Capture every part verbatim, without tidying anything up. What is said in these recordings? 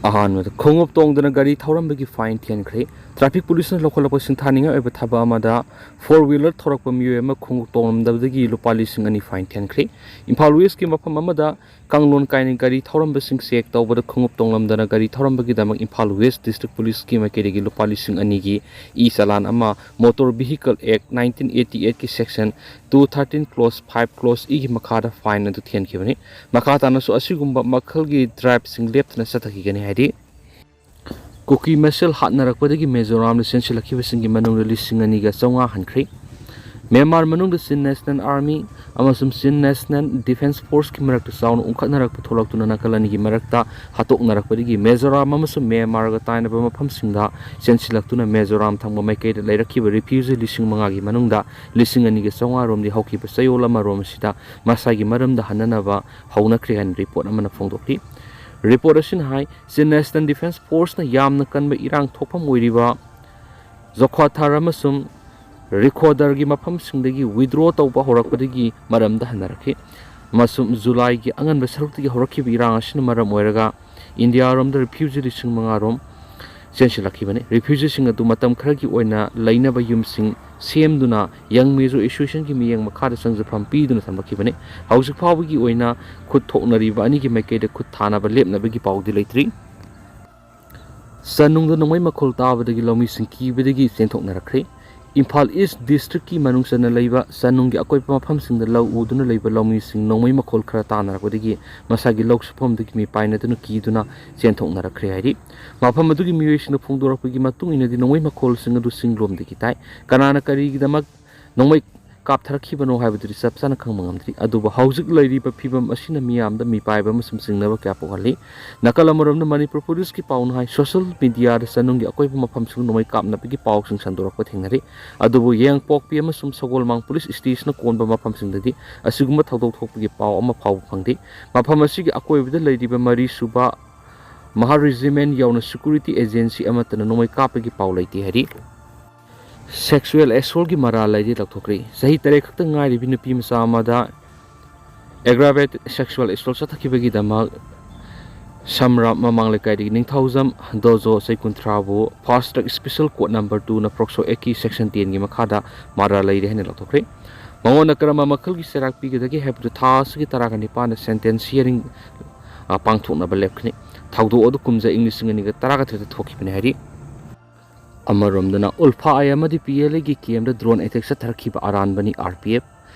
ꯑꯍꯥꯟꯕꯗ, ꯈꯣꯡꯎꯞ ꯇꯣꯡꯗꯅ ꯒꯥꯔꯤ ꯊꯧꯔꯝꯕꯒꯤ fine ꯊꯤꯍꯟꯈ꯭ꯔꯦ꯫ Traffic Police ꯅ ꯂꯧꯈꯠꯂꯛꯄ ꯁꯤꯡꯊꯥꯅꯤꯡꯉꯥꯏ ꯑꯣꯏꯕ ꯊꯕꯛ ꯑꯃꯗ four wheeler ꯊꯧꯔꯛꯄ ꯃꯤꯑꯣꯏ ꯑꯃ ꯈꯣꯡꯎꯞ ꯇꯣꯡꯂꯝꯗꯕꯗꯒꯤ ꯂꯨꯄꯥ ꯂꯤꯁꯤꯡ ꯑꯅꯤ fine ꯊꯤꯍꯟꯈ꯭ꯔꯦ꯫ ꯏꯝꯐꯥꯜ West ꯀꯤ ꯃꯐꯝ ꯑꯃꯗ ꯀꯥꯡꯂꯣꯟ ꯀꯥꯏꯅ ꯒꯥꯔꯤ ꯊꯧꯔꯝꯕꯁꯤꯡ check ꯇꯧꯕꯗ ꯈꯣꯡꯎꯞ ꯇꯣꯡꯂꯝꯗꯅ ꯒꯥꯔꯤ ꯊꯧꯔꯝꯕꯒꯤꯗꯃꯛ ꯏꯝꯐꯥꯜ West District Police ꯀꯤ ꯃꯥꯏꯀꯩꯗꯒꯤ ꯂꯨꯄꯥ ꯂꯤꯁꯤꯡ ꯑꯅꯤꯒꯤ e-challan ꯑꯃ Motor Vehicle Act nineteen eighty eight ꯀꯤ section two thirteen clause five clause E ꯒꯤ ꯃꯈꯥꯗ fine ꯑꯗꯨ ꯊꯤꯍꯟꯈꯤꯕꯅꯤ꯫ ꯃꯈꯥ ꯇꯥꯅꯁꯨ ꯑꯁꯤꯒꯨꯝꯕ ꯃꯈꯜꯒꯤ drive ꯁꯤꯡ ꯂꯦꯞꯇꯅ ꯆꯠꯊꯈꯤꯒꯅꯤ ꯍꯥꯏꯔꯤ꯫ ꯀꯨꯀꯤ ꯃꯁꯦꯜ ꯍꯥꯠꯅꯔꯛꯄꯗꯒꯤ ꯃꯤꯖꯣꯔꯥꯝꯗ ꯆꯦꯟꯁꯤꯜꯂꯛꯈꯤꯕꯁꯤꯡꯒꯤ ꯃꯅꯨꯡꯗ ꯂꯤꯁꯤꯡ ꯑꯅꯤꯒ ꯆꯥꯝꯃꯉꯥ ꯍꯟꯈ꯭ꯔꯦ꯫ ꯃ꯭ꯌꯥꯟꯃꯥꯔ ꯃꯅꯨꯡꯗ Chin National Army ꯑꯃꯁꯨꯡ Chin National Defence Force ꯀꯤ ꯃꯔꯛꯇ ꯆꯥꯎꯅ ꯎꯪꯈꯠꯅꯔꯛꯄ ꯊꯣꯛꯂꯛꯇꯨꯅ ꯅꯥꯀꯜ ꯑꯅꯤꯒꯤ ꯃꯔꯛꯇ ꯍꯥꯠꯇꯣꯛꯅꯔꯛꯄꯗꯒꯤ ꯃꯤꯖꯣꯔꯥꯝ ꯑꯃꯁꯨꯡ ꯃ꯭ꯌꯥꯟꯃꯥꯔꯒ ꯇꯥꯏꯅꯕ ꯃꯐꯝꯁꯤꯡꯗ ꯆꯦꯟꯁꯤꯜꯂꯛꯇꯨꯅ ꯃꯤꯖꯣꯔꯥꯝ ꯊꯪꯕ ꯃꯥꯏꯀꯩꯗ ꯂꯩꯔꯛꯈꯤꯕ refugee ꯂꯤꯁꯤꯡ ꯃꯉꯥꯒꯤ ꯃꯅꯨꯡꯗ ꯂꯤꯁꯤꯡ ꯑꯅꯤꯒ ꯆꯥꯝꯃꯉꯥ ꯔꯣꯝꯗꯤ ꯍꯧꯈꯤꯕ ꯆꯌꯣꯜ ꯑꯃꯔꯣꯝ ꯑꯁꯤꯗ ꯃꯁꯥꯒꯤ ꯃꯔꯝꯗ ꯍꯟꯅꯅꯕ ꯍꯧꯅꯈ꯭ꯔꯦ ꯍꯥꯏꯅ report ꯑꯃꯅ ꯐꯣꯡꯗꯣꯛꯂꯤ꯫ Report ꯑꯁꯤꯅ ꯍꯥꯏ, Chin National Defence Force ꯅ ꯌꯥꯝꯅ ꯀꯟꯕ ꯏꯔꯥꯡ ꯊꯣꯛꯐꯝ ꯑꯣꯏꯔꯤꯕ ꯖꯣꯈ꯭ꯋꯥꯊꯥꯔ ꯑꯃꯁꯨꯡ ꯔꯤꯈꯣꯗꯔꯒꯤ ꯃꯐꯝꯁꯤꯡꯗꯒꯤ withdraw ꯇꯧꯕ ꯍꯧꯔꯛꯄꯗꯒꯤ ꯃꯔꯝꯗ ꯍꯟꯅꯔꯛꯈꯤ, ꯑꯃꯁꯨꯡ ꯖꯨꯂꯥꯏꯒꯤ ꯑꯉꯟꯕ ꯁꯔꯨꯛꯇꯒꯤ ꯍꯧꯔꯛꯈꯤꯕ ꯏꯔꯥꯡ ꯑꯁꯤꯅ ꯃꯔꯝ ꯑꯣꯏꯔꯒ ꯏꯟꯗꯤꯌꯥꯔꯣꯝꯗ refugee ꯂꯤꯁꯤꯡ ꯃꯉꯥ ꯔꯣꯝ ꯆꯦꯟꯁꯤꯜꯂꯛꯈꯤꯕꯅꯤ꯫ Refugee ꯁꯤꯡ ꯑꯗꯨ ꯃꯇꯝ ꯈꯔꯒꯤ ꯑꯣꯏꯅ ꯂꯩꯅꯕ ꯌꯨꯝꯁꯤꯡ ꯁꯦꯝꯗꯨꯅ Young Mizo Association ꯒꯤ ꯃꯤꯠꯌꯦꯡ ꯃꯈꯥꯗ ꯆꯪꯖꯐꯝ ꯄꯤꯗꯨꯅ ꯊꯝꯂꯛꯈꯤꯕꯅꯤ꯫ ꯍꯧꯖꯤꯛ ꯐꯥꯎꯕꯒꯤ ꯑꯣꯏꯅ ꯈꯨꯠ ꯊꯣꯛꯅꯔꯤꯕ ꯑꯅꯤꯒꯤ ꯃꯥꯏꯀꯩꯗ ꯈꯨꯠ ꯊꯥꯅꯕ ꯂꯦꯞꯅꯕꯒꯤ ꯄꯥꯎꯗꯤ ꯂꯩꯇ꯭ꯔꯤ꯫ ꯆꯅꯨꯡꯗ ꯅꯣꯡꯃꯩ ꯃꯈꯣꯜ ꯇꯥꯕꯗꯒꯤ ꯂꯧꯃꯤꯁꯤꯡ ꯀꯤꯕꯗꯒꯤ ꯆꯦꯟꯊꯣꯛꯅꯔꯛꯈ꯭ꯔꯦ꯫ ꯏꯝꯐꯥꯜ East District ꯀꯤ ꯃꯅꯨꯡ ꯆꯟꯅ ꯂꯩꯕ ꯆꯅꯨꯡꯒꯤ ꯑꯀꯣꯏꯕ ꯃꯐꯝꯁꯤꯡꯗ ꯂꯧ ꯎꯗꯨꯅ ꯂꯩꯕ ꯂꯧꯃꯤꯁꯤꯡ ꯅꯣꯡꯃꯩ ꯃꯈꯣꯜ ꯈꯔ ꯇꯥꯅꯔꯛꯄꯗꯒꯤ ꯃꯁꯥꯒꯤ ꯂꯧ ꯁꯨꯐꯝꯗꯒꯤ ꯃꯤꯄꯥꯏꯅꯗꯨꯅ ꯀꯤꯗꯨꯅ ꯆꯦꯟꯊꯣꯛꯅꯔꯛꯈ꯭ꯔꯦ ꯍꯥꯏꯔꯤ꯫ ꯃꯐꯝ ꯑꯗꯨꯒꯤ ꯃꯤꯑꯣꯏꯁꯤꯡꯅ ꯐꯣꯡꯗꯣꯔꯛꯄꯒꯤ ꯃꯇꯨꯡ ꯏꯟꯅꯗꯤ ꯅꯣꯡꯃꯩ ꯃꯈꯣꯜꯁꯤꯡ ꯑꯗꯨ ꯆꯤꯡꯂꯣꯝꯗꯒꯤ ꯇꯥꯏ꯫ ꯀꯅꯥꯅ ꯀꯔꯤꯒꯤꯗꯃꯛ ꯅꯣꯡꯃꯩ ꯀꯥꯞꯊꯔꯛꯈꯤꯕꯅꯣ ꯍꯥꯏꯕꯗꯨꯗꯤ ꯆꯞ ꯆꯥꯅ ꯈꯪꯕ ꯉꯝꯗ꯭ꯔꯤ꯫ ꯑꯗꯨꯕꯨ ꯍꯧꯖꯤꯛ ꯂꯩꯔꯤꯕ ꯐꯤꯕꯝ ꯑꯁꯤꯅ ꯃꯤꯌꯥꯝꯗ ꯃꯤꯄꯥꯏꯕ ꯑꯃꯁꯨꯡ ꯆꯤꯡꯅꯕ ꯀꯌꯥ ꯄꯣꯛꯍꯜꯂꯤ꯫ ꯅꯥꯀꯜ ꯑꯃꯔꯣꯝꯗ ꯃꯅꯤꯄꯨꯔ Police ꯀꯤ ꯄꯥꯎꯅ ꯍꯥꯏ, social media ꯗ ꯆꯅꯨꯡꯒꯤ ꯑꯀꯣꯏꯕ ꯃꯐꯝꯁꯤꯡ ꯅꯣꯡꯃꯩ ꯀꯥꯞꯅꯕꯒꯤ ꯄꯥꯎꯁꯤꯡ ꯁꯟꯗꯣꯔꯛꯄ ꯊꯦꯡꯅꯔꯤ꯫ ꯑꯗꯨꯕꯨ ꯌꯥꯏꯉꯪꯄꯣꯛꯄꯤ ꯑꯃꯁꯨꯡ ꯁꯒꯣꯜꯃꯥꯡ Police Station ꯅ ꯀꯣꯟꯕ ꯃꯐꯝꯁꯤꯡꯗꯗꯤ ꯑꯁꯤꯒꯨꯝꯕ ꯊꯧꯗꯣꯛ ꯊꯣꯛꯄꯒꯤ ꯄꯥꯎ ꯑꯃ ꯐꯥꯎꯕ ꯐꯪꯗꯦ꯫ ꯃꯐꯝ ꯑꯁꯤꯒꯤ ꯑꯀꯣꯏꯕꯗ ꯂꯩꯔꯤꯕ ꯃꯔꯤ ꯁꯨꯕ ꯃꯍꯥ Regiment ꯌꯥꯎꯅ security agency ꯑꯃꯠꯇꯅ ꯅꯣꯡꯃꯩ ꯀꯥꯞꯄꯒꯤ ꯄꯥꯎ ꯂꯩꯇꯦ ꯍꯥꯏꯔꯤ꯫ Sexual assault ꯀꯤ ꯃꯔꯥꯜ ꯂꯩꯔꯦ ꯂꯥꯎꯊꯣꯛꯈ꯭ꯔꯦ꯫ ꯆꯍꯤ ꯇꯔꯦꯠ ꯈꯛꯇ ꯉꯥꯏꯔꯤꯕꯤ ꯅꯨꯄꯤ ꯃꯆꯥ ꯑꯃꯗ aggravated sexual assault ꯆꯠꯊꯈꯤꯕꯒꯤꯗꯃꯛ ꯁꯝꯔꯥꯞ ꯃꯃꯥꯡ ꯂꯩꯀꯥꯏꯗꯒꯤ ꯅꯤꯡꯊꯧꯖꯝ ꯗꯣꯖꯣ ꯆꯍꯤ ꯀꯨꯟꯊ꯭ꯔꯥꯕꯨ ꯐꯥꯁ ꯇ꯭ꯔꯦꯛ ꯁ꯭ꯄꯦꯁꯦꯜ ꯀꯣꯔꯠ ꯅꯝꯕꯔ ꯇꯨꯅ ꯄꯣꯛꯁꯣ ꯑꯦꯛꯀꯤ ꯁꯦꯛꯁꯟ ꯇꯦꯟꯒꯤ ꯃꯈꯥꯗ ꯃꯔꯥꯜ ꯂꯩꯔꯦ ꯍꯥꯏꯅ ꯂꯥꯎꯊꯣꯛꯈ꯭ꯔꯦ꯫ ꯃꯉꯣꯟꯗ ꯀꯔꯝꯕ ꯃꯈꯜꯒꯤ ꯆꯩꯔꯥꯛ ꯄꯤꯒꯗꯒꯦ ꯍꯥꯏꯕꯗꯨ ꯊꯥ ꯑꯁꯤꯒꯤ ꯇꯔꯥꯒ ꯅꯤꯄꯥꯟꯗ ꯁꯦꯟꯇꯦꯟꯁ ꯍꯤꯌꯥꯔꯤꯡ, ꯑ, ꯄꯥꯡꯊꯣꯛꯅꯕ ꯂꯦꯞꯀꯅꯤ꯫ ꯊꯧꯗꯣꯛ ꯑꯗꯨ ꯀꯨꯝꯖꯥ ꯏꯪ ꯂꯤꯁꯤꯡ ꯑꯅꯤꯒ ꯇꯔꯥꯒ ꯇꯔꯦꯠꯇ ꯊꯣꯛꯈꯤꯕꯅꯤ ꯍꯥꯏꯔꯤ꯫ ꯑꯃꯔꯣꯝꯗꯅ, ꯎꯜꯐꯥ ꯑꯥꯏ ꯑꯃꯗꯤ ꯄꯤ ꯑꯦꯜ ꯑꯦꯒꯤ ꯀꯦꯝꯗ ꯗ꯭ꯔꯣꯟ ꯑꯦꯇꯦꯛ ꯆꯠꯊꯔꯛꯈꯤꯕ ꯑꯔꯥꯟꯕꯅꯤ꯫ ꯑꯥꯔ ꯄꯤ ꯑꯦꯐ,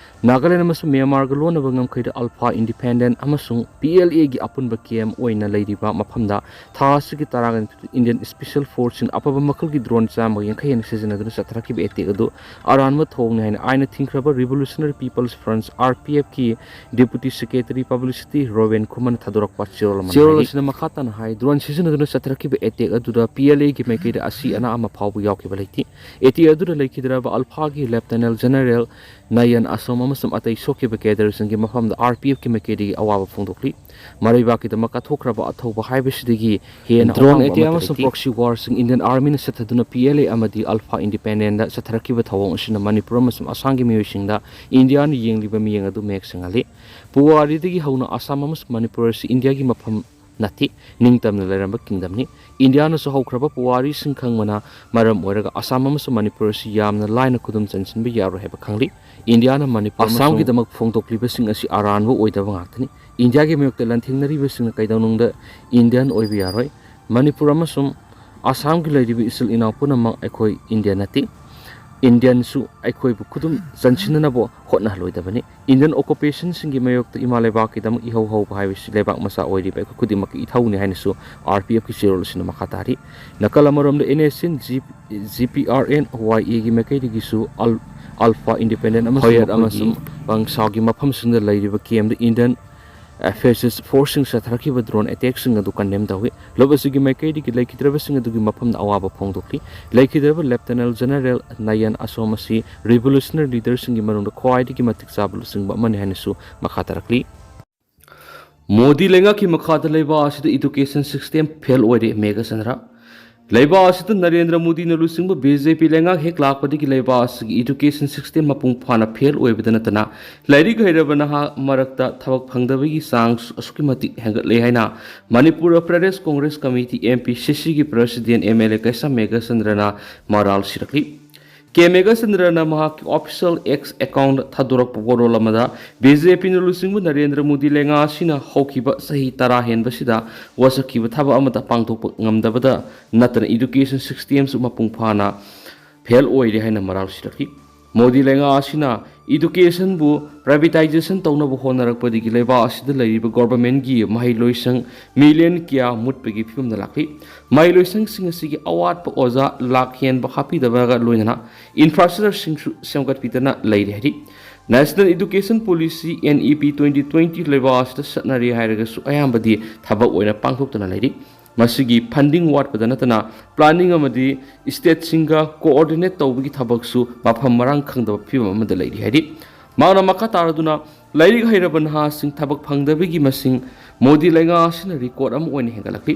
ꯅꯥꯒꯥꯂꯦꯟ ꯑꯃꯁꯨꯡ ꯃ꯭ꯌꯥꯟꯃꯥꯔꯒ ꯂꯣꯟꯅꯕ ꯉꯝꯈꯩꯗ ꯑꯜꯐꯥ ꯏꯟꯗꯤꯄꯦꯟꯗꯦꯟ ꯑꯃꯁꯨꯡ ꯄꯤ ꯑꯦꯜ ꯑꯦꯒꯤ ꯑꯄꯨꯟꯕ ꯀꯦꯝ ꯑꯣꯏꯅ ꯂꯩꯔꯤꯕ ꯃꯐꯝꯗ ꯊꯥ ꯑꯁꯤꯒꯤ ꯇꯔꯥꯒ ꯅꯤꯊꯣꯏ ꯏꯟꯗꯤꯌꯟ ꯁ꯭ꯄꯦꯁꯦꯜ ꯐꯣꯔꯁꯁꯤꯡ ꯑꯐꯕ ꯃꯈꯜꯒꯤ ꯗ꯭ꯔꯣꯟ ꯆꯥꯝꯃꯒ ꯌꯥꯡꯈꯩ ꯍꯦꯟꯅ ꯁꯤꯖꯤꯟꯅꯗꯨꯅ ꯆꯠꯊꯔꯛꯈꯤꯕ ꯑꯦꯇꯦꯛ ꯑꯗꯨ ꯑꯔꯥꯟꯕ ꯊꯧꯑꯣꯡꯅꯤ ꯍꯥꯏꯅ ꯑꯥꯏꯟꯅ ꯊꯤꯡꯈ꯭ꯔꯕ revolutionary people's front, R P ꯑꯦꯐꯀꯤ ꯗꯦꯄꯨꯇꯤ ꯁꯦꯀ꯭ꯔꯦꯇꯔꯤ ꯄꯕ꯭ꯂꯤꯁꯤꯇꯤ ꯔꯣꯕꯤꯟ ꯈꯨꯃꯟꯅ ꯊꯥꯗꯣꯔꯛꯄ ꯆꯦꯔꯣꯜ ꯑꯃꯅ ꯆꯦꯔꯣꯜ ꯍꯥꯏꯔꯤ꯫ ꯑꯁꯤꯅ ꯃꯈꯥ ꯇꯥꯅ ꯍꯥꯏ, ꯗ꯭ꯔꯣꯟ ꯁꯤꯖꯤꯟꯅꯗꯨꯅ ꯆꯠꯊꯔꯛꯈꯤꯕ ꯑꯦꯇꯦꯛ ꯑꯗꯨꯗ ꯄꯤ ꯑꯦꯜ ꯑꯦꯒꯤ ꯃꯥꯏꯀꯩꯗ ꯑꯁꯤ ꯑꯅꯥ ꯑꯃ ꯐꯥꯎꯕ ꯌꯥꯎꯈꯤꯕ ꯂꯩꯇꯦ꯫ ꯑꯦꯇꯦꯛ ꯑꯗꯨꯗ ꯂꯩꯈꯤꯗ꯭ꯔꯕ ꯑꯜꯐꯥꯒꯤ ꯂꯦꯐꯇꯅꯦꯟ ꯖꯦꯅꯔꯦꯜ ꯅꯌꯟ ꯑꯁꯣꯝ ꯑꯃꯁꯨꯡ ꯑꯇꯩ ꯁꯣꯛꯈꯤꯕ ꯀꯦꯗꯔꯁꯤꯡꯒꯤ ꯃꯐꯝꯗ ꯑꯥꯔ ꯄꯤ ꯑꯦꯐꯀꯤ ꯃꯥꯏꯀꯩꯗꯒꯤ ꯑꯋꯥꯕ ꯐꯣꯡꯗꯣꯛꯂꯤ꯫ ꯃꯔꯩꯕꯥꯛꯀꯤꯗꯃꯛ ꯀꯠꯊꯣꯛꯈ꯭ꯔꯕ ꯑꯊꯧꯕ ꯍꯥꯏꯕꯁꯤꯗꯒꯤ ꯍꯦꯟꯅ ꯗ꯭ꯔꯣꯟ ꯑꯋꯥꯡꯕ ꯑꯦꯇꯦꯛ ꯑꯃꯠꯇ ꯑꯃꯁꯨꯡ ꯂꯩꯇꯦ꯫ ꯄ꯭ꯔꯣꯛꯁꯤ ꯋꯥꯔꯁꯤꯡ ꯏꯟꯗꯤꯌꯟ ꯑꯥꯔꯃꯤꯅ ꯆꯠꯊꯗꯨꯅ ꯄꯤ ꯑꯦꯜ ꯑꯦ ꯑꯃꯗꯤ ꯑꯜꯐꯥ ꯏꯟꯗꯤꯄꯦꯟꯗꯦꯟꯗ ꯆꯠꯊꯔꯛꯈꯤꯕ ꯊꯧꯑꯣꯡ ꯑꯁꯤꯅ ꯃꯅꯤꯄꯨꯔ ꯑꯃꯁꯨꯡ ꯑꯁꯥꯝꯒꯤ ꯃꯤꯑꯣꯏꯁꯤꯡꯗ ꯏꯟꯗꯤꯌꯥꯅ ꯌꯦꯡꯂꯤꯕ ꯃꯤꯠꯌꯦꯡ ꯑꯗꯨ ꯃꯌꯦꯛ ꯁꯦꯡꯍꯜꯂꯤ꯫ ꯄꯨꯋꯥꯔꯤꯗꯒꯤ ꯍꯧꯅ ꯑꯁꯥꯝ ꯑꯃꯁꯨꯡ ꯃꯅꯤꯄꯨꯔ ꯑꯁꯤ ꯏꯟꯗꯤꯌꯥꯒꯤ ꯃꯐꯝ ꯅꯠꯇꯦ, ꯅꯤꯡꯇꯝꯅ ꯂꯩꯔꯝꯕ ꯀꯤꯡꯗꯝꯅꯤ꯫ ꯏꯟꯗꯤꯌꯥꯅꯁꯨ ꯍꯧꯈ꯭ꯔꯕ ꯄꯨꯋꯥꯔꯤꯁꯤꯡ ꯈꯪꯕꯅ ꯃꯔꯝ ꯑꯣꯏꯔꯒ ꯑꯁꯥꯝ ꯑꯃꯁꯨꯡ ꯃꯅꯤꯄꯨꯔ ꯑꯁꯤ ꯌꯥꯝꯅ ꯂꯥꯏꯅ ꯈꯨꯗꯨꯝ ꯆꯟꯁꯤꯟꯕ ꯌꯥꯔꯣꯏ ꯍꯥꯏꯕ ꯈꯪꯂꯤ꯫ ꯏꯟꯗꯤꯌꯥꯅ ꯃꯅꯤꯄꯨꯔ ꯑꯃꯁꯨꯡ ꯑꯁꯥꯝꯒꯤꯗꯃꯛ ꯐꯣꯡꯗꯣꯛꯂꯤꯕꯁꯤꯡ ꯑꯁꯤ ꯑꯔꯥꯟꯕ ꯑꯣꯏꯗꯕ ꯉꯥꯛꯇꯅꯤ꯫ ꯏꯟꯗꯤꯌꯥꯒꯤ ꯃꯥꯌꯣꯛꯇ ꯂꯥꯟꯊꯦꯡꯅꯔꯤꯕꯁꯤꯡꯅ ꯀꯩꯗꯧꯅꯨꯡꯗ ꯏꯟꯗꯤꯌꯟ ꯑꯣꯏꯕ ꯌꯥꯔꯣꯏ꯫ ꯃꯅꯤꯄꯨꯔ ꯑꯃꯁꯨꯡ ꯑꯁꯥꯝꯒꯤ ꯂꯩꯔꯤꯕ ꯏꯆꯤꯜ ꯏꯅꯥꯎ ꯄꯨꯝꯅꯃꯛ ꯑꯩꯈꯣꯏ ꯏꯟꯗꯤꯌꯟ ꯅꯠꯇꯦ꯫ ꯏꯟꯗꯤꯌꯟꯁꯨ ꯑꯩꯈꯣꯏꯕꯨ ꯈꯨꯗꯨꯝ ꯆꯟꯁꯤꯟꯅꯅꯕ ꯍꯣꯠꯅꯍꯜꯂꯣꯏꯗꯕꯅꯤ꯫ ꯏꯟꯗꯤꯌꯟ ꯑꯣꯀꯨꯄꯦꯁꯟꯁꯤꯡꯒꯤ ꯃꯥꯌꯣꯛꯇ ꯏꯃꯥ ꯂꯩꯕꯥꯛꯀꯤꯗꯃꯛ ꯏꯍꯧ ꯍꯧꯕ ꯍꯥꯏꯕꯁꯤ ꯂꯩꯕꯥꯛ ꯃꯆꯥ ꯑꯣꯏꯔꯤꯕ ꯑꯩꯈꯣꯏ ꯈꯨꯗꯤꯡꯃꯛꯀꯤ ꯏꯊꯧꯅꯤ ꯍꯥꯏꯅꯁꯨ ꯑꯥꯔ ꯄꯤ ꯑꯦꯐꯀꯤ ꯆꯦꯔꯣꯜ ꯑꯁꯤꯅ ꯃꯈꯥ ꯇꯥꯔꯤ꯫ ꯅꯥꯀꯜ ꯑꯃꯔꯣꯝꯗ N S N G, G P R N Y ꯑꯦꯒꯤ ꯃꯥꯏꯀꯩꯗꯒꯤꯁꯨ ꯑꯜ-, ꯑꯜꯐꯥ ꯏꯟꯗꯤꯄꯦꯟꯗꯦꯟ ꯑꯃꯁꯨꯡ ꯍꯣꯌꯠ ꯃꯈꯣꯏꯒꯤ ꯑꯃꯁꯨꯡ ꯄꯪꯁꯥꯎꯒꯤ ꯃꯐꯝꯁꯤꯡꯗ ꯂꯩꯔꯤꯕ ꯀꯦꯝꯗ ꯏꯟꯗꯤꯌꯟ ꯐꯦꯁꯤꯁ ꯐꯣꯔꯁꯁꯤꯡ ꯆꯠꯊꯔꯛꯈꯤꯕ ꯗ꯭ꯔꯣꯟ ꯑꯦꯇꯦꯛꯁꯤꯡ ꯑꯗꯨ ꯀꯟꯗꯦꯝ ꯇꯧꯏ꯫ ꯂꯨꯞ ꯑꯁꯤꯒꯤ ꯃꯥꯏꯀꯩꯗꯒꯤ ꯂꯩꯈꯤꯗ꯭ꯔꯕꯁꯤꯡ ꯑꯗꯨꯒꯤ ꯃꯐꯝꯗ ꯑꯋꯥꯕ ꯐꯣꯡꯗꯣꯛꯂꯤ꯫ ꯂꯩꯈꯤꯗ꯭ꯔꯕ ꯂꯦꯐꯇꯅꯦꯟ ꯖꯦꯅꯔꯦꯜ ꯅꯌꯟ ꯑꯁꯣꯝ ꯑꯁꯤ ꯔꯤꯚꯣꯂꯨꯁꯅꯔꯤ ꯂꯤꯗꯔꯁꯤꯡꯒꯤ ꯃꯅꯨꯡꯗ ꯈ꯭ꯋꯥꯏꯗꯒꯤ ꯃꯇꯤꯛ ꯆꯥꯕ ꯂꯨꯆꯤꯡꯕ ꯑꯃꯅꯤ ꯍꯥꯏꯅꯁꯨ ꯃꯈꯥ ꯇꯥꯔꯛꯂꯤ꯫ ꯃꯣꯗꯤ ꯂꯩꯉꯥꯛꯀꯤ ꯃꯈꯥꯗ ꯂꯩꯕꯥꯛ ꯑꯁꯤꯗ ꯏꯗꯨꯀꯦꯁꯟ ꯁꯤꯁꯇꯦꯝ ꯐꯦꯜ ꯑꯣꯏꯔꯦ, ꯃꯦꯘꯆꯟꯗ꯭ꯔ꯫ ꯂꯩꯕꯥꯛ ꯑꯁꯤꯗ ꯅꯔꯦꯟꯗ꯭ꯔ ꯃꯣꯗꯤꯅ ꯂꯨꯆꯤꯡꯕ ꯕꯤ ꯖꯦ ꯄꯤ ꯂꯩꯉꯥꯛ ꯍꯦꯛ ꯂꯥꯛꯄꯗꯒꯤ ꯂꯩꯕꯥꯛ ꯑꯁꯤꯒꯤ education system ꯃꯄꯨꯡ ꯐꯥꯅ ꯐꯦꯜ ꯑꯣꯏꯕꯗ ꯅꯠꯇꯅ, ꯂꯥꯏꯔꯤꯛ ꯍꯩꯔꯕ ꯅꯍꯥ ꯃꯔꯛꯇ ꯊꯕꯛ ꯐꯪꯗꯕꯒꯤ ꯆꯥꯡꯁꯨ ꯑꯁꯨꯛꯀꯤ ꯃꯇꯤꯛ ꯍꯦꯟꯒꯠꯂꯦ ꯍꯥꯏꯅ Manipur Pradesh Congress committee, M P C C ꯒꯤ president M L A ꯀꯩꯁꯥꯝ ꯃꯦꯘꯆꯟꯗ꯭ꯔꯅ ꯃꯔꯥꯜ ꯁꯤꯔꯛꯂꯤ꯫ ꯀꯦ ꯃꯦꯘꯆꯟꯗ꯭ꯔꯅ ꯃꯍꯥꯛꯀꯤ official X account ꯊꯥꯗꯣꯔꯛꯄ ꯋꯥꯔꯣꯜ ꯑꯃꯗ, ꯕꯤ ꯖꯦ ꯄꯤꯅ ꯂꯨꯆꯤꯡꯕ ꯅꯔꯦꯟꯗ꯭ꯔ ꯃꯣꯗꯤ ꯂꯩꯉꯥꯛ ꯑꯁꯤꯅ ꯍꯧꯈꯤꯕ ꯆꯍꯤ ꯇꯔꯥ ꯍꯦꯟꯕꯁꯤꯗ ꯋꯥꯁꯛꯈꯤꯕ ꯊꯕꯛ ꯑꯃꯠꯇ ꯄꯥꯡꯊꯣꯛꯄ ꯉꯝꯗꯕꯗ ꯅꯠꯇꯅ education system ꯁꯨ ꯃꯄꯨꯡ ꯐꯥꯅ ꯐꯦꯜ ꯑꯣꯏꯔꯦ ꯍꯥꯏꯅ ꯃꯔꯥꯜ ꯁꯤꯔꯛꯈꯤ꯫ ꯃꯣꯗꯤ ꯂꯩꯉꯥꯛ ꯑꯁꯤꯅ education ꯕꯨ privatization ꯇꯧꯅꯕ ꯍꯣꯠꯅꯔꯛꯄꯗꯒꯤ ꯂꯩꯕꯥꯛ ꯑꯁꯤꯗ ꯂꯩꯔꯤꯕ government ꯀꯤ ꯃꯍꯩꯂꯣꯏꯁꯪ million ꯀꯌꯥ ꯃꯨꯠꯄꯒꯤ ꯐꯤꯕꯝꯗ ꯂꯥꯛꯂꯤ꯫ ꯃꯍꯩꯂꯣꯏꯁꯪꯁꯤꯡ ꯑꯁꯤꯒꯤ ꯑꯋꯥꯠꯄ ꯑꯣꯖꯥ ꯂꯥꯛ ꯍꯦꯟꯕ ꯍꯥꯞꯄꯤꯗꯕꯒ ꯂꯣꯏꯅꯅ infrastructure ꯁꯤꯡꯁꯨ ꯁꯦꯝꯒꯠꯄꯤꯗꯅ ꯂꯩꯔꯤ ꯍꯥꯏꯔꯤ꯫ National Education Policy, N E P, twenty twenty ꯂꯩꯕꯥꯛ ꯑꯁꯤꯗ ꯆꯠꯅꯔꯤ ꯍꯥꯏꯔꯒꯁꯨ ꯑꯌꯥꯝꯕꯗꯤ ꯊꯕꯛ ꯑꯣꯏꯅ ꯄꯥꯡꯊꯣꯛꯇꯅ ꯂꯩꯔꯤ꯫ ꯃꯁꯤꯒꯤ funding ꯋꯥꯠꯄꯗ ꯅꯠꯇꯅ planning ꯑꯃꯗꯤ state ꯁꯤꯡꯒ coordinate ꯇꯧꯕꯒꯤ ꯊꯕꯛꯁꯨ ꯃꯐꯝ ꯃꯔꯥꯡ ꯈꯪꯗꯕ ꯐꯤꯕꯝ ꯑꯃꯗ ꯂꯩꯔꯤ ꯍꯥꯏꯔꯤ꯫ ꯃꯍꯥꯛꯅ ꯃꯈꯥ ꯇꯥꯔꯗꯨꯅ, ꯂꯥꯏꯔꯤꯛ ꯍꯩꯔꯕ ꯅꯍꯥꯁꯤꯡ ꯊꯕꯛ ꯐꯪꯗꯕꯒꯤ ꯃꯁꯤꯡ ꯃꯣꯗꯤ ꯂꯩꯉꯥꯛ ꯑꯁꯤꯅ record ꯑꯃ ꯑꯣꯏꯅ ꯍꯦꯟꯒꯠꯂꯛꯂꯤ꯫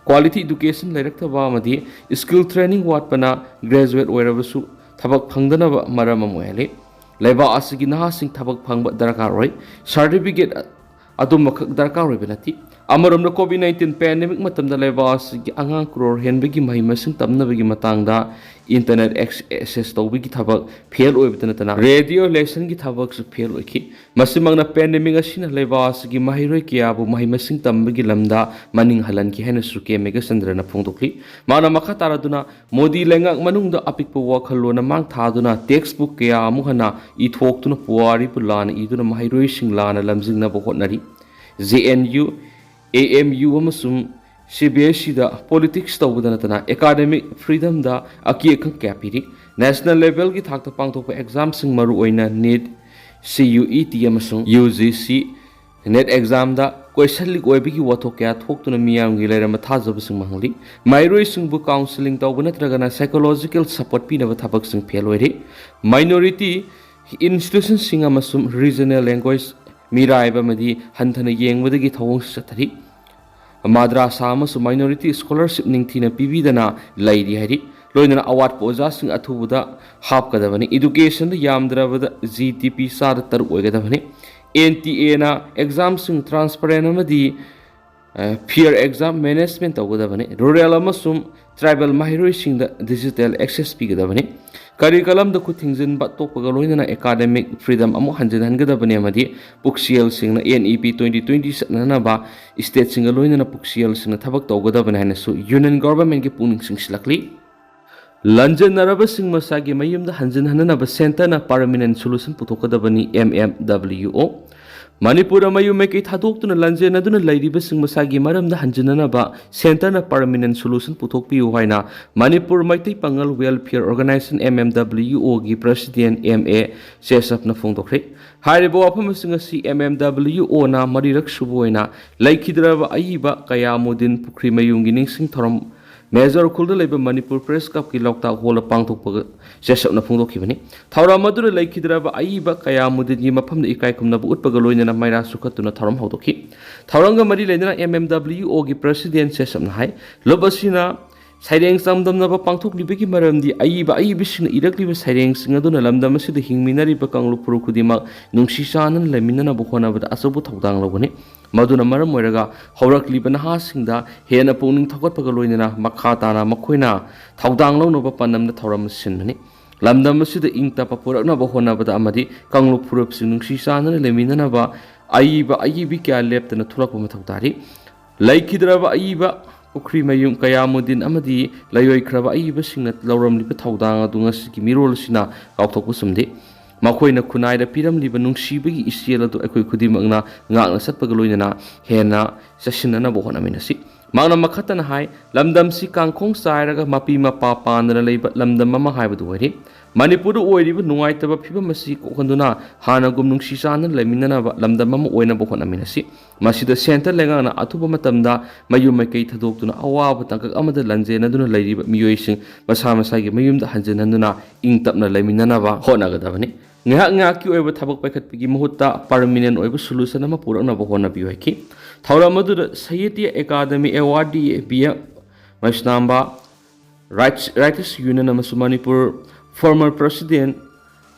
Quality education ꯂꯩꯔꯛꯇꯕ ꯑꯃꯗꯤ skill training ꯋꯥꯠꯄꯅ graduate ꯑꯣꯏꯔꯕꯁꯨ ꯊꯕꯛ ꯐꯪꯗꯅꯕ ꯃꯔꯝ ꯑꯃ ꯑꯣꯏꯍꯜꯂꯤ꯫ ꯂꯩꯕꯥꯛ ꯑꯁꯤꯒꯤ ꯅꯍꯥꯁꯤꯡ ꯊꯕꯛ ꯐꯪꯕ ꯗꯔꯀꯥꯔ ꯑꯣꯏ꯫ Certificate ꯑꯗꯨꯃꯈꯛ ꯗꯔꯀꯥꯔ ꯑꯣꯏꯕ ꯅꯠꯇꯦ꯫ ꯑꯃꯔꯣꯝꯗ, COVID nineteen pandemic ꯃꯇꯝꯗ ꯂꯩꯕꯥꯛ ꯑꯁꯤꯒꯤ ꯑꯉꯥꯡ ꯀ꯭ꯔꯣꯔ ꯍꯦꯟꯕꯒꯤ ꯃꯍꯩ ꯃꯁꯤꯡ ꯇꯝꯅꯕꯒꯤ ꯃꯇꯥꯡꯗ internet access ꯇꯧꯕꯒꯤ ꯊꯕꯛ ꯐꯦꯜ ꯑꯣꯏꯕꯇ ꯅꯠꯇꯅ, radio election ꯒꯤ ꯊꯕꯛꯁꯨ ꯐꯦꯜ ꯑꯣꯏꯈꯤ꯫ ꯃꯁꯤꯃꯛꯅ pandemic ꯑꯁꯤꯅ ꯂꯩꯕꯥꯛ ꯑꯁꯤꯒꯤ ꯃꯍꯩꯔꯣꯏ ꯀꯌꯥꯕꯨ ꯃꯍꯩ ꯃꯁꯤꯡ ꯇꯝꯕꯒꯤ ꯂꯝꯗ ꯃꯅꯤꯡ ꯍꯜꯍꯟꯈꯤ ꯍꯥꯏꯅꯁꯨ ꯀꯦ ꯃꯦꯘꯆꯟꯗ꯭ꯔꯅ ꯐꯣꯡꯗꯣꯛꯂꯤ꯫ ꯃꯥꯅ ꯃꯈꯥ ꯇꯥꯔꯗꯨꯅ, ꯃꯣꯗꯤ ꯂꯩꯉꯥꯛ ꯃꯅꯨꯡꯗ ꯑꯄꯤꯛꯄ ꯋꯥꯈꯜꯂꯣꯟꯅ ꯃꯥꯡ ꯊꯥꯗꯨꯅ textbook ꯀꯌꯥ ꯑꯃꯨꯛ ꯍꯟꯅ ꯏꯊꯣꯛꯇꯨꯅ ꯄꯨꯋꯥꯔꯤꯕꯨ ꯂꯥꯟꯅ ꯏꯗꯨꯅ ꯃꯍꯩꯔꯣꯏꯁꯤꯡ ꯂꯥꯟꯅ ꯂꯝꯖꯤꯡꯅꯕ ꯍꯣꯠꯅꯔꯤ꯫ J N U, A M U ꯑꯃꯁꯨꯡ C B S E ꯗ politics ꯇꯧꯕꯗ ꯅꯠꯇꯅ academic freedom ꯗ ꯑꯀꯤ ꯑꯈꯪ ꯀꯌꯥ ꯄꯤꯔꯤ꯫ National level ꯒꯤ ꯊꯥꯛꯇ ꯄꯥꯡꯊꯣꯛꯄ exam ꯁꯤꯡ, ꯃꯔꯨꯑꯣꯏꯅ NEET, C U E T ꯑꯃꯁꯨꯡ U G C NET exam ꯗ question leak ꯑꯣꯏꯕꯒꯤ ꯋꯥꯊꯣꯛ ꯀꯌꯥ ꯊꯣꯛꯇꯨꯅ ꯃꯤꯌꯥꯝꯒꯤ ꯂꯩꯔꯝꯕ ꯊꯥꯖꯕꯁꯤꯡ ꯃꯥꯡꯍꯜꯂꯤ꯫ ꯃꯍꯩꯔꯣꯏꯁꯤꯡꯕꯨ counselling ꯇꯧꯕ ꯅꯠꯇ꯭ꯔꯒꯅ psychological support ꯄꯤꯅꯕ ꯊꯕꯛꯁꯤꯡ ꯐꯦꯜ ꯑꯣꯏꯔꯤ꯫ Minority institution ꯁꯤꯡ ꯑꯃꯁꯨꯡ regional language ꯃꯤꯔꯥꯏꯕ ꯑꯃꯗꯤ ꯍꯟꯊꯅ ꯌꯦꯡꯕꯗꯒꯤ ꯊꯧꯑꯣꯡꯁꯨ ꯆꯠꯊꯔꯤ꯫ ꯃꯥꯗ꯭ꯔꯥꯁꯥ ꯑꯃꯁꯨꯡ minority scholarship ꯅꯤꯡꯊꯤꯅ ꯄꯤꯕꯤꯗꯅ ꯂꯩꯔꯤ ꯍꯥꯏꯔꯤ꯫ ꯂꯣꯏꯅꯅ ꯑꯋꯥꯠꯄ ꯑꯣꯖꯥꯁꯤꯡ ꯑꯊꯨꯕꯗ ꯍꯥꯞꯀꯗꯕꯅꯤ꯫ Educationꯗ ꯌꯥꯝꯗ꯭ꯔꯕꯗ G D P ꯆꯥꯗ ꯇꯔꯨꯛ ꯑꯣꯏꯒꯗꯕꯅꯤ꯫ N T Aꯅ examꯁꯤꯡ transparent ꯑꯃꯗꯤ fair exam management ꯇꯧꯒꯗꯕꯅꯤ꯫ Rural ꯑꯃꯁꯨꯡ tribal ꯃꯍꯩꯔꯣꯏꯁꯤꯡꯗ digital access ꯄꯤꯒꯗꯕꯅꯤ꯫ Curriculumꯗ ꯈꯨꯠ ꯊꯤꯡꯖꯤꯟꯕ ꯇꯣꯛꯄꯒ ꯂꯣꯏꯅꯅ academic freedom ꯑꯃꯨꯛ ꯍꯟꯖꯤꯟꯍꯟꯒꯗꯕꯅꯤ ꯑꯃꯗꯤ ꯄꯨꯛꯆꯦꯜꯁꯤꯡꯅ N E P twenty twenty ꯆꯠꯅꯅꯕ stateꯁꯤꯡꯒ ꯂꯣꯏꯅꯅ ꯄꯨꯛꯆꯦꯜꯁꯤꯡꯅ ꯊꯕꯛ ꯇꯧꯒꯗꯕꯅꯤ ꯍꯥꯏꯅꯁꯨ Union Governmentꯀꯤ ꯄꯨꯛꯅꯤꯡ ꯆꯤꯡꯁꯤꯜꯂꯛꯂꯤ꯫ ꯂꯟꯖꯦꯟꯅꯔꯕꯁꯤꯡ ꯃꯁꯥꯒꯤ ꯃꯌꯨꯝꯗ ꯍꯟꯖꯤꯟꯍꯟꯅꯅꯕ centreꯅ permanent solution ꯄꯨꯊꯣꯛꯀꯗꯕꯅꯤ, M M W O꯫ ꯃꯅꯤꯄꯨꯔꯗ ꯃꯌꯨꯝ ꯃꯀꯩ ꯊꯥꯗꯣꯛꯇꯨꯅ ꯂꯟꯖꯦꯟꯅꯗꯨꯅ ꯂꯩꯔꯤꯕꯁꯤꯡ ꯃꯁꯥꯒꯤ ꯃꯔꯝꯗ ꯍꯟꯖꯤꯟꯅꯅꯕ centreꯅ permanent solution ꯄꯨꯊꯣꯛꯄꯤꯌꯨ ꯍꯥꯏꯅ ꯃꯅꯤꯄꯨꯔ ꯃꯩꯇꯩ ꯄꯥꯉꯜ Welfare Organisation, M M W Oꯒꯤ President M A ꯖꯦꯁꯕꯅ ꯐꯣꯡꯗꯣꯛꯈ꯭ꯔꯦ꯫ ꯍꯥꯏꯔꯤꯕ ꯋꯥꯐꯝꯁꯤꯡ ꯑꯁꯤ M M W Oꯅ ꯃꯔꯤꯔꯛ ꯁꯨꯕ ꯑꯣꯏꯅ ꯂꯩꯈꯤꯗ꯭ꯔꯕ ꯑꯏꯕ ꯀꯌꯥꯃꯨꯗꯤꯟ ꯄꯨꯈ꯭ꯔꯤꯃꯌꯨꯝꯒꯤ ꯅꯤꯡꯁꯤꯡ ꯊꯧꯔꯝ ꯃꯦꯖꯔ ꯎꯈ꯭ꯔꯨꯜꯗ ꯂꯩꯕ ꯃꯅꯤꯄꯨꯔ Press Clubꯀꯤ ꯂꯣꯛꯇꯥꯛ ꯍꯣꯜꯗ ꯄꯥꯡꯊꯣꯛꯄ ꯖꯦꯁꯕꯅ ꯐꯣꯡꯗꯣꯛꯈꯤꯕꯅꯤ꯫ ꯊꯧꯔꯝ ꯑꯗꯨꯗ ꯂꯩꯈꯤꯗ꯭ꯔꯕ ꯑꯏꯕ ꯀꯌꯥꯃꯨꯗꯤꯟꯒꯤ ꯃꯐꯝꯗ ꯏꯀꯥꯏ ꯈꯨꯝꯅꯕ ꯎꯠꯄꯒ ꯂꯣꯏꯅꯅ ꯃꯩꯔꯥ ꯁꯨꯈꯠꯇꯨꯅ ꯊꯧꯔꯝ ꯍꯧꯗꯣꯛꯈꯤ꯫ ꯊꯧꯔꯝꯒ ꯃꯔꯤ ꯂꯩꯅꯅ M M W Oꯒꯤ President ꯖꯦꯁꯕꯅ ꯍꯥꯏ, ꯂꯨꯞ ꯑꯁꯤꯅ ꯁꯩꯔꯦꯡ ꯆꯥꯡꯗꯝꯅꯕ ꯄꯥꯡꯊꯣꯛꯂꯤꯕꯒꯤ ꯃꯔꯝꯗꯤ ꯑꯏꯕ ꯑꯏꯕꯤꯁꯤꯡꯅ ꯏꯔꯛꯂꯤꯕ ꯁꯩꯔꯦꯡꯁꯤꯡ ꯑꯗꯨꯅ ꯂꯝꯗꯝ ꯑꯁꯤꯗ ꯍꯤꯡꯃꯤꯟꯅꯔꯤꯕ ꯀꯥꯡꯂꯨꯞ ꯐꯨꯔꯨꯞ ꯈꯨꯗꯤꯡꯃꯛ ꯅꯨꯡꯁꯤ ꯆꯥꯟꯅꯅ ꯂꯩꯃꯤꯟꯅꯅꯕ ꯍꯣꯠꯅꯕꯗ ꯑꯆꯧꯕ ꯊꯧꯗꯥꯡ ꯂꯧꯒꯅꯤ꯫ ꯃꯗꯨꯅ ꯃꯔꯝ ꯑꯣꯏꯔꯒ ꯍꯧꯔꯛꯂꯤꯕ ꯅꯍꯥꯁꯤꯡꯗ ꯍꯦꯟꯅ ꯄꯨꯛꯅꯤꯡ ꯊꯧꯒꯠꯄꯒ ꯂꯣꯏꯅꯅ ꯃꯈꯥ ꯇꯥꯅ ꯃꯈꯣꯏꯅ ꯊꯧꯗꯥꯡ ꯂꯧꯅꯕ ꯄꯥꯟꯗꯝꯗ ꯊꯧꯔꯝ ꯁꯤꯟꯕꯅꯤ꯫ ꯂꯝꯗꯝ ꯑꯁꯤꯗ ꯏꯪ ꯇꯞꯄ ꯄꯨꯔꯛꯅꯕ ꯍꯣꯠꯅꯕꯗ ꯑꯃꯗꯤ ꯀꯥꯡꯂꯨꯞ ꯐꯨꯔꯨꯞꯁꯤꯡ ꯅꯨꯡꯁꯤ ꯆꯥꯟꯅꯅ ꯂꯩꯃꯤꯟꯅꯅꯕ ꯑꯏꯕ ꯑꯏꯕꯤ ꯀꯌꯥ ꯂꯦꯞꯇꯅ ꯊꯣꯛꯂꯛꯄ ꯃꯊꯧ ꯇꯥꯔꯤ꯫ ꯂꯩꯈꯤꯗ꯭ꯔꯕ ꯑꯏꯕ ꯄꯨꯈ꯭ꯔꯤꯃꯌꯨꯝ ꯀꯌꯥꯃꯨꯗꯤꯟ ꯑꯃꯗꯤ ꯂꯩꯔꯣꯏꯈ꯭ꯔꯕ ꯑꯏꯕꯁꯤꯡꯅ ꯂꯧꯔꯝꯂꯤꯕ ꯊꯧꯗꯥꯡ ꯑꯗꯨ ꯉꯁꯤꯒꯤ ꯃꯤꯔꯣꯜ ꯑꯁꯤꯅ ꯀꯥꯎꯊꯣꯛꯄ ꯆꯨꯝꯗꯦ꯫ ꯃꯈꯣꯏꯅ ꯈꯨꯟꯅꯥꯏꯗ ꯄꯤꯔꯝꯂꯤꯕ ꯅꯨꯡꯁꯤꯕꯒꯤ ꯏꯆꯦꯜ ꯑꯗꯨ ꯑꯩꯈꯣꯏ ꯈꯨꯗꯤꯡꯃꯛꯅ ꯉꯥꯛꯅ ꯆꯠꯄꯒ ꯂꯣꯏꯅꯅ ꯍꯦꯟꯅ ꯆꯦꯠꯁꯤꯟꯅꯅꯕ ꯍꯣꯠꯅꯃꯤꯟꯅꯁꯤ꯫ ꯃꯍꯥꯛꯅ ꯃꯈꯥ ꯇꯥꯅ ꯍꯥꯏ, ꯂꯝꯗꯝꯁꯤ ꯀꯥꯡꯈꯣꯡ ꯆꯥꯏꯔꯒ ꯃꯄꯤ ꯃꯄꯥ ꯄꯥꯟꯗꯅ ꯂꯩꯕ ꯂꯝꯗꯝ ꯑꯃ ꯍꯥꯏꯕꯗꯨ ꯑꯣꯏꯔꯤ꯫ ꯃꯅꯤꯄꯨꯔꯗ ꯑꯣꯏꯔꯤꯕ ꯅꯨꯡꯉꯥꯏꯇꯕ ꯐꯤꯕꯝ ꯑꯁꯤ ꯀꯣꯛꯍꯟꯗꯨꯅ ꯍꯥꯟꯅꯒꯨꯝ ꯅꯨꯡꯁꯤ ꯆꯥꯟꯅꯅ ꯂꯩꯃꯤꯟꯅꯅꯕ ꯂꯝꯗꯝ ꯑꯃ ꯑꯣꯏꯅꯕ ꯍꯣꯠꯅꯃꯤꯟꯅꯁꯤ꯫ ꯃꯁꯤꯗ centre ꯂꯩꯉꯥꯛꯅ ꯑꯊꯨꯕ ꯃꯇꯝꯗ ꯃꯌꯨꯝ ꯃꯀꯩ ꯊꯥꯗꯣꯛꯇꯨꯅ ꯑꯋꯥꯕ ꯇꯥꯡꯀꯛ ꯑꯃꯗ ꯂꯟꯖꯦꯟꯅꯗꯨꯅ ꯂꯩꯔꯤꯕ ꯃꯤꯑꯣꯏꯁꯤꯡ ꯃꯁꯥ ꯃꯁꯥꯒꯤ ꯃꯌꯨꯝꯗ ꯍꯟꯖꯤꯟꯍꯟꯗꯨꯅ ꯏꯪ ꯇꯞꯅ ꯂꯩꯃꯤꯟꯅꯅꯕ ꯍꯣꯠꯅꯒꯗꯕꯅꯤ꯫ ꯉꯥꯏꯍꯥꯛ ꯉꯥꯏꯍꯥꯛꯀꯤ ꯑꯣꯏꯕ ꯊꯕꯛ ꯄꯥꯏꯈꯠꯄꯒꯤ ꯃꯍꯨꯠꯇ permanent ꯑꯣꯏꯕ solution ꯑꯃ ꯄꯨꯔꯛꯅꯕ ꯍꯣꯠꯅꯕꯤꯌꯨ ꯍꯥꯏꯈꯤ꯫ ꯊꯧꯔꯝ ꯑꯗꯨꯗ Sahitya Akademi awardee B M Maisnamba, Writers Union ꯑꯃꯁꯨꯡ Manipur former president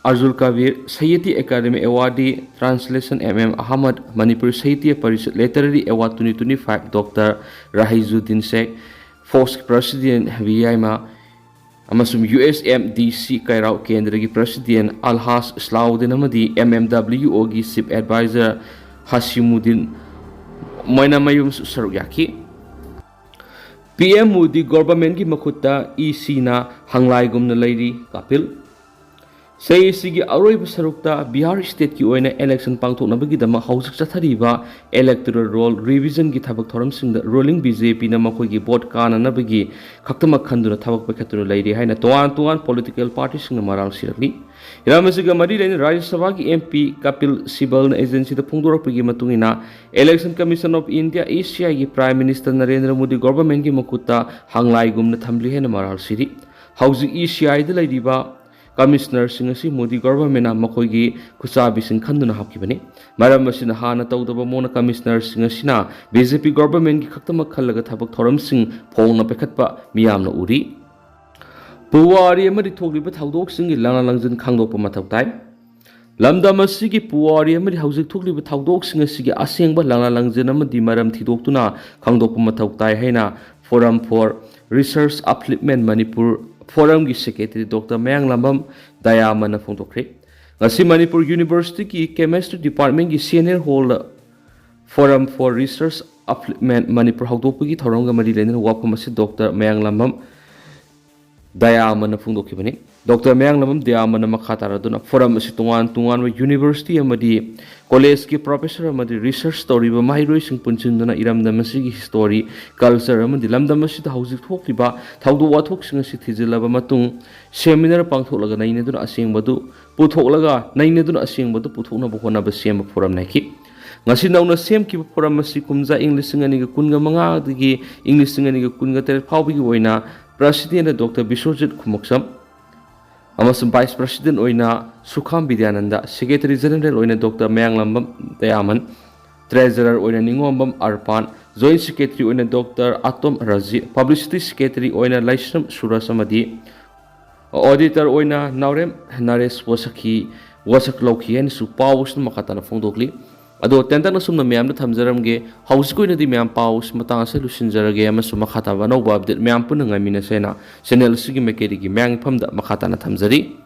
Arjul Kabir, Sahitya Akademi awardee translation M M Ahmad, Manipur Sahitya Parishad literary award twenty twenty five Doctor Rahijuddin Sheikh, ꯐꯣꯛꯁꯀꯤ president ꯚꯤ ꯌꯥꯏꯃ ꯑꯃꯁꯨꯡ ꯌꯨ ꯑꯦꯁ ꯑꯦꯝ ꯗꯤ ꯁꯤ ꯀꯩꯔꯥꯎ ꯀꯦꯟꯗ꯭ꯔꯒꯤ president ꯑꯜꯍꯥꯖ ꯏꯁꯂꯥꯎꯗꯤꯟ ꯑꯃꯗꯤ ꯑꯦꯝ ꯑꯦꯝ ꯗꯕ꯭ꯂꯤꯎ ꯑꯣꯒꯤ chief advisor ꯍꯥꯁꯤꯃꯨꯗꯤꯟ ꯃꯣꯏꯅꯥꯃꯌꯨꯝꯁꯨ ꯁꯔꯨꯛ ꯌꯥꯈꯤ꯫ ꯄꯤ ꯑꯦꯝ ꯃꯣꯗꯤ governmentꯀꯤ ꯃꯈꯨꯠꯇ ꯏ ꯁꯤꯅ ꯍꯪꯂꯥꯏꯒꯨꯝꯅ ꯂꯩꯔꯤ꯫ ꯀꯥꯄꯤꯜ꯫ ꯆꯍꯤ ꯑꯁꯤꯒꯤ ꯑꯔꯣꯏꯕ ꯁꯔꯨꯛꯇ ꯕꯤꯍꯥꯔ stateꯀꯤ ꯑꯣꯏꯅ election ꯄꯥꯡꯊꯣꯛꯅꯕꯒꯤꯗꯃꯛ ꯍꯧꯖꯤꯛ ꯆꯠꯊꯔꯤꯕ electoral roll revisionꯒꯤ ꯊꯕꯛ ꯊꯧꯔꯝꯁꯤꯡꯗ ruling ꯕꯤ ꯖꯦ ꯄꯤꯅ ꯃꯈꯣꯏꯒꯤ vote ꯀꯥꯅꯅꯕꯒꯤ ꯈꯛꯇꯃꯛ ꯈꯟꯗꯨꯅ ꯊꯕꯛ ꯄꯥꯏꯈꯠꯇꯨꯅ ꯂꯩꯔꯤ ꯍꯥꯏꯅ ꯇꯣꯉꯥꯟ ꯇꯣꯉꯥꯟ political partyꯁꯤꯡꯅ ꯃꯔꯥꯜ ꯁꯤꯔꯛꯂꯤ꯫ ꯍꯤꯔꯝ ꯑꯁꯤꯒ ꯃꯔꯤ ꯂꯩꯅꯅ ꯔꯥꯖ꯭ꯌ ꯁꯚꯥꯒꯤ ꯑꯦꯝ ꯄꯤ ꯀꯥꯄꯤꯜ ꯁꯤꯕꯜꯅ agencyꯗ ꯐꯣꯡꯗꯣꯔꯛꯄꯒꯤ ꯃꯇꯨꯡ ꯏꯟꯅ, Election Commission of India, E C Iꯒꯤ Prime Minister Narendra Modi governmentꯀꯤ ꯃꯈꯨꯠꯇ ꯍꯪꯂꯥꯏꯒꯨꯝꯅ ꯊꯝꯂꯤ ꯍꯥꯏꯅ ꯃꯔꯥꯜ ꯁꯤꯔꯤ꯫ ꯍꯧꯖꯤꯛ E C Iꯗ ꯂꯩꯔꯤꯕ commissionerꯁꯤꯡ ꯑꯁꯤ ꯃꯣꯗꯤ governmentꯅ ꯃꯈꯣꯏꯒꯤ ꯈꯨꯠꯆꯥꯕꯤꯁꯤꯡ ꯈꯟꯗꯨꯅ ꯍꯥꯞꯈꯤꯕꯅꯤ꯫ ꯃꯔꯝ ꯑꯁꯤꯅ ꯍꯥꯟꯅ ꯇꯧꯗꯕ ꯃꯑꯣꯡꯗ commissionerꯁꯤꯡ ꯑꯁꯤꯅ ꯕꯤ ꯖꯦ ꯄꯤ governmentꯀꯤ ꯈꯛꯇꯃꯛ ꯈꯜꯂꯒ ꯊꯕꯛ ꯊꯧꯔꯝꯁꯤꯡ ꯐꯣꯡꯅ ꯄꯥꯏꯈꯠꯄ ꯃꯤꯌꯥꯝꯅ ꯎꯔꯤ꯫ ꯄꯨꯋꯥꯔꯤ ꯑꯃꯗꯤ ꯊꯣꯛꯂꯤꯕ ꯊꯧꯗꯣꯛꯁꯤꯡꯒꯤ ꯂꯪꯂꯥ ꯂꯪꯖꯤꯟ ꯈꯪꯗꯣꯛꯄ ꯃꯊꯧ ꯇꯥꯏ꯫ ꯂꯝꯗꯝ ꯑꯁꯤꯒꯤ ꯄꯨꯋꯥꯔꯤ ꯑꯃꯗꯤ ꯍꯧꯖꯤꯛ ꯊꯣꯛꯂꯤꯕ ꯊꯧꯗꯣꯛꯁꯤꯡ ꯑꯁꯤꯒꯤ ꯑꯁꯦꯡꯕ ꯂꯪꯂꯥ ꯂꯪꯖꯤꯟ ꯑꯃꯗꯤ ꯃꯔꯝ ꯊꯤꯗꯣꯛꯇꯨꯅ ꯈꯪꯗꯣꯛꯄ ꯃꯊꯧ ꯇꯥꯏ ꯍꯥꯏꯅ Forum for Research Upliftment Manipur forumꯒꯤ secretary Doctor ꯃꯌꯥꯡꯂꯥꯝꯕꯝ ꯗꯌꯥꯃꯟꯅ ꯐꯣꯡꯗꯣꯛꯈ꯭ꯔꯦ꯫ ꯉꯁꯤ Manipur Universityꯒꯤ chemistry departmentꯀꯤ senior hallꯗ Forum for Research Upliftment Manipur ꯍꯧꯗꯣꯛꯄꯒꯤ ꯊꯧꯔꯝꯒ ꯃꯔꯤ ꯂꯩꯅꯅ ꯋꯥꯐꯝ ꯑꯁꯤ Doctor ꯃꯌꯥꯡꯂꯥꯝꯕꯝ ꯗꯌꯥꯃꯟꯅ ꯐꯣꯡꯗꯣꯛꯈꯤꯕꯅꯤ꯫ Doctor ꯃꯌꯥꯡꯂꯥꯝꯕꯝ ꯗꯌꯥꯃꯟꯅ ꯃꯈꯥ ꯇꯥꯔꯗꯨꯅ forum ꯑꯁꯤ ꯇꯣꯉꯥꯟ ꯇꯣꯉꯥꯟꯕ university ꯑꯃꯗꯤ collegeꯀꯤ professor ꯑꯃꯗꯤ research ꯇꯧꯔꯤꯕ ꯃꯍꯩꯔꯣꯏꯁꯤꯡ ꯄꯨꯟꯁꯤꯟꯗꯨꯅ ꯏꯔꯝꯗꯝ ꯑꯁꯤꯒꯤ history, culture ꯑꯃꯗꯤ ꯂꯝꯗꯝ ꯑꯁꯤꯗ ꯍꯧꯖꯤꯛ ꯊꯣꯛꯂꯤꯕ ꯊꯧꯗꯣꯛ ꯋꯥꯊꯣꯛꯁꯤꯡ ꯑꯁꯤ ꯊꯤꯖꯤꯜꯂꯕ ꯃꯇꯨꯡ seminar ꯄꯥꯡꯊꯣꯛꯂꯒ ꯅꯩꯅꯗꯨꯅ ꯑꯁꯦꯡꯕꯗꯨ ꯄꯨꯊꯣꯛꯂꯒ, ꯅꯩꯅꯗꯨꯅ ꯑꯁꯦꯡꯕꯗꯨ ꯄꯨꯊꯣꯛꯅꯕ ꯍꯣꯠꯅꯕ ꯁꯦꯝꯕ forumꯅꯤ ꯍꯥꯏꯈꯤ꯫ ꯉꯁꯤ ꯅꯧꯅ ꯁꯦꯝꯈꯤꯕ forum ꯑꯁꯤ ꯀꯨꯝꯖꯥ ꯏꯪ ꯂꯤꯁꯤꯡ ꯑꯅꯤꯒ ꯀꯨꯟꯒ ꯃꯉꯥꯗꯒꯤ ꯏꯪ ꯂꯤꯁꯤꯡ ꯑꯅꯤꯒ ꯀꯨꯟꯒ ꯇꯔꯦꯠ ꯐꯥꯎꯕꯒꯤ ꯑꯣꯏꯅ president Doctor ꯕꯤꯁ꯭ꯋꯖꯤꯠ ꯈꯨꯃꯨꯛꯁꯝ ꯑꯃꯁꯨꯡ vice president ꯑꯣꯏꯅ ꯁꯨꯈꯥꯝ ꯕꯤꯗ꯭ꯌꯥꯅꯟꯗ, secretary general ꯑꯣꯏꯅ Doctor ꯃꯌꯥꯡꯂꯥꯝꯕꯝ ꯗꯌꯥꯃꯟ, Treasurer ꯑꯣꯏꯅ ꯅꯤꯉꯣꯝꯕꯝ ꯑꯔꯄꯥꯟ, Joint Secretary ꯑꯣꯏꯅ Doctor ꯑꯇꯣꯝ ꯔꯖꯤ, Publicity Secretary ꯑꯣꯏꯅ ꯂꯥꯏꯁ꯭ꯔꯝ ꯁꯨꯔꯖ ꯑꯃꯗꯤ Auditor ꯑꯣꯏꯅ ꯅꯥꯎꯔꯦꯝ ꯅꯔꯦꯁ ꯋꯥꯁꯛꯈꯤ, ꯋꯥꯁꯛ ꯂꯧꯈꯤ ꯍꯥꯏꯅꯁꯨ ꯄꯥꯎ ꯑꯁꯤꯅ ꯃꯈꯥ ꯇꯥꯅ ꯐꯣꯡꯗꯣꯛꯂꯤ꯫ ꯑꯗꯣ ꯇꯦꯟꯇꯛꯅ ꯁꯨꯝꯅ ꯃꯌꯥꯝꯗ ꯊꯝꯖꯔꯝꯒꯦ꯫ ꯍꯧꯖꯤꯛꯀꯤ ꯑꯣꯏꯅꯗꯤ ꯃꯌꯥꯝ ꯄꯥꯎ ꯑꯁꯤ ꯃꯇꯥꯡ ꯑꯁꯤꯗ ꯂꯣꯏꯁꯤꯟꯖꯔꯒꯦ ꯑꯃꯁꯨꯡ ꯃꯈꯥ ꯇꯥꯕ ꯑꯅꯧꯕ update ꯃꯌꯥꯝ ꯄꯨꯟꯅ ꯉꯥꯏꯃꯤꯟꯅꯁꯦꯅ channel ꯑꯁꯤꯒꯤ ꯃꯥꯏꯀꯩꯗꯒꯤ ꯃꯌꯥꯝꯒꯤ ꯐꯝꯗ ꯃꯈꯥ ꯇꯥꯅ ꯊꯝꯖꯔꯤ꯫